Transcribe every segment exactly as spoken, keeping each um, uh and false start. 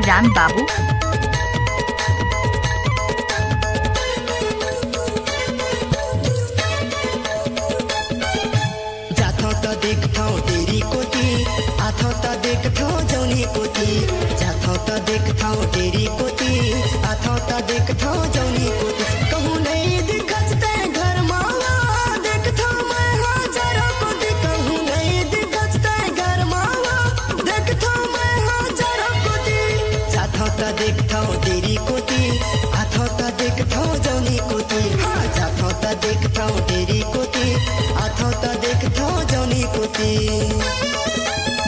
राम बाबू। जाथव त देखथव डेरी कोती, आथव त देखथव जौनी कोती। जाथव त देखथव डेरी कोती, आथव त देखथव जौनी कोती। कहूँ नइ दिखच तैं घर मावा, देखथव मैं हा जरा कोती। कहूँ नइ दिखच तैं घर मावा, देखथव मैं हा जरा कोती। जाथव त देखथव डेरी कोती, आथव त देखथव जौनी कोती। हाँ, जाथव त देखथव डेरी कोती, आथव त देखथव जौनी कोती।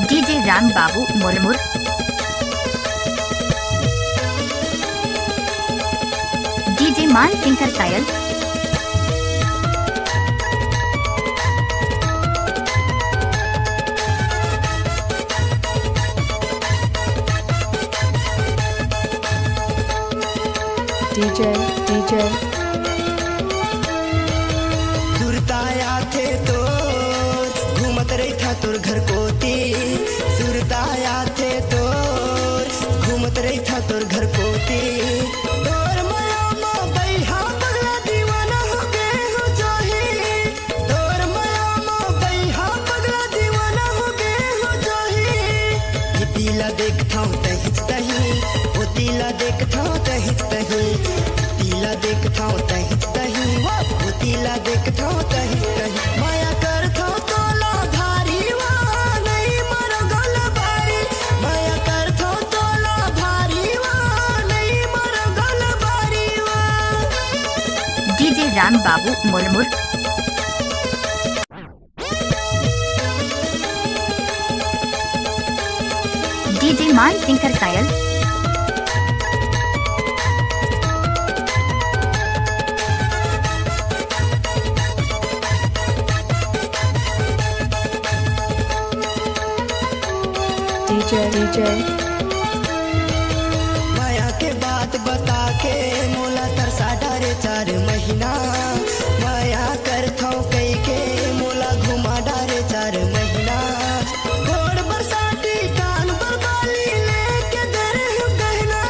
डीजे राम बाबू मुरमुर। डीजे मान सिंह करसायल। DJ, DJ. सुरता आथे तोर, घूमत रहिथा तोर घर कोती। सुरता आथे तोर, घूमत रहिथा तोर घर कोती। तोर मया म बइहा पगला दीवाना होगे हो जाही। तोर मया म बइहा पगला दीवाना होगे हो जाही। इती ला देखथव तहिच तही, ओती ला देखथव तहिच तही। इती ला देखथव तहिच तही, ओती ला देखथव तहिच तही। मया करथव तोला भारी वा, नइ मरो गलबारी। मया करथव तोला भारी वा, नइ मरो गलबारी वा। डीजे राम बाबू मुरमुर। डीजे मान सिंह करसायल। DJ, DJ. मया के बात बता के मोला तरसा डारे चार महीना। मया करथव कहिके मोला घुमा डारे चार महीना। गोड़ बर साटी कान बर बाली लेके देहूँ गहना।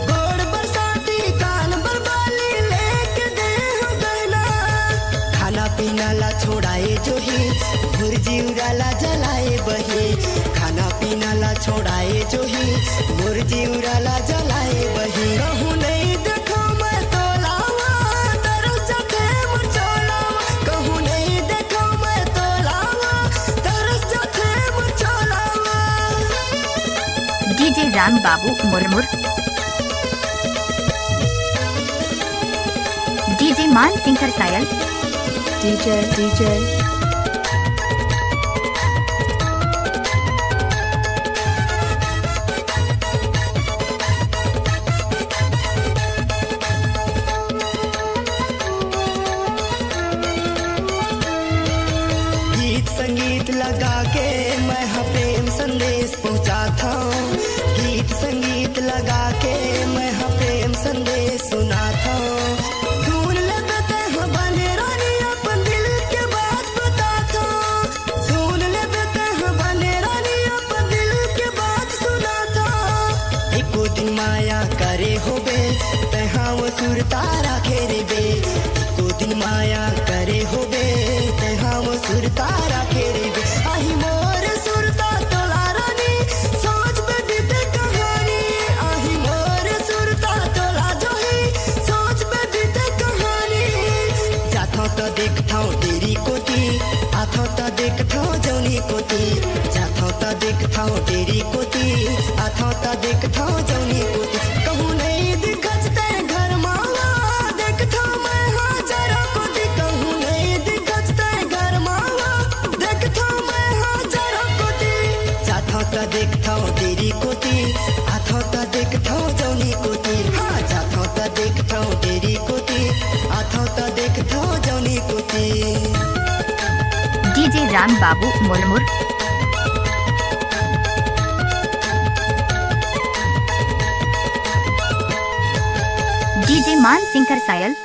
गोड़ बर साटी कान बर बाली लेके देहूँ गहना। खाना पीना ला छोड़ाए जोही, भुरजी उरा ला जलाए बही। खाना पीना ला छोड़ाए जोही, मोर जिउरा ला जलाए बही। कहूँ नइ देखव मैं तोला वा, तरस जाथे मोर चोला वा। कहूँ नइ देखव मैं तोला वा, तरस जाथे मोर चोला वा। डीजे राम बाबू मुरमुर। डीजे मान सिंह करसायल। DJ, DJ. गीत संगीत लगा के मैं हा प्रेम संदेश पहुँचाथव। गीत संगीत लगा के मैं हा प्रेम संदेश सुनाथव। सुन लेबे तेंह बने रानी, अपन दिल के बात बताथव। सुन लेबे तेंह बने रानी, अपन दिल के बात सुनाथव। एको दिन माया करे होबे, तेंहा वो सुरता राखे रहिबे। एको दिन माया करे होबे, तेंहा वो सुरता राखे रहिबे। आही मोर सुरता तोला रानी, सोच बे बीते कहानी। आही मोर सुरता तोला जोही, सोच बे बीते कहानी। जाथव त देखथव डेरी कोती, आथव त देखथव जौनी कोती। जाथव त देखथव डेरी कोती, आथव त देखथव जौनी कोती। कहूँ नइ दिखच तैं घर मावा, देखथव मैं हा जरा कोती। कहूँ नइ दिखच तैं घर मावा, देखथव मैं हा जरा कोती। जाथव त देखथव डेरी कोती, आथव त देखथव जौनी कोती। हाँ, जाथव त देखथव डेरी कोती, आथव त देखथव जौनी कोती। डीजे राम बाबू मुरमुर। डीजे मान सिंह करसायल।